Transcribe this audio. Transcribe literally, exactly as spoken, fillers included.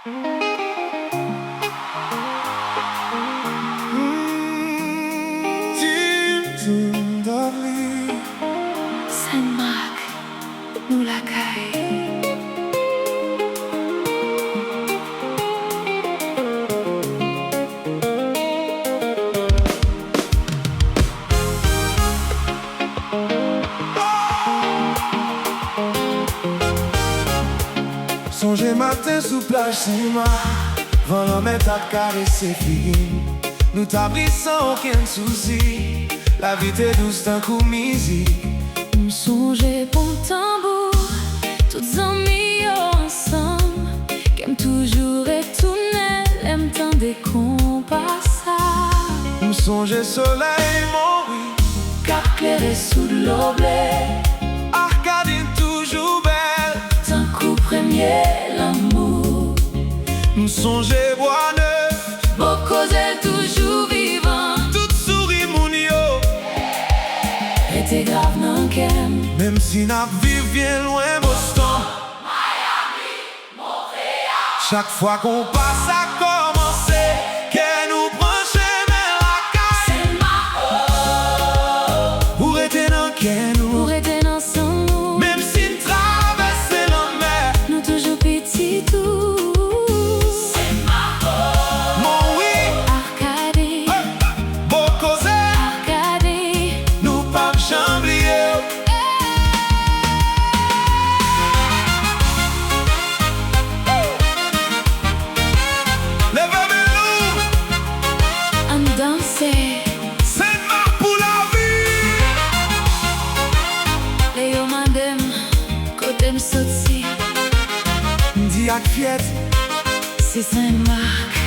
Team, Team Dudley. Senmak, nou lakay. Sonje maten sou plaj Senmak, van lanmè t ap karese figi n. Nou t ap ri san okenn sousi, lavi te dous tankou mizik. M sonje bon tanbou, tout zanmi yo ansanm, kè m toujou retounen lè m tande konpa sa. M sonje solèy Mori k ap klere sou dlo ble. Akadin toujou bèl tankou premye lanmou. M sonje Bwa Nèf, bon koze toujou vivan. Tout souri moun yo rete grav nan kè m. Menm si n ap viv byen lwen Boston, Miami, Montréal. Chak fwa konpa sa kòmanse, kè nou pran chemen lakay. Senmak, oh, ou rete nan kè nou. Ou rete nan san nou. Menm si n travèse lanmè, nou toujou pitit ou. Senmak, oh, Mori, Arkadi, hey, bon koze, Arkadi, nou p ap janm bliye w. Leve men nou. Ann danse. Senmak pou lavi. Lè yo mande m kote m soti, m di ak fyète, se Senmak.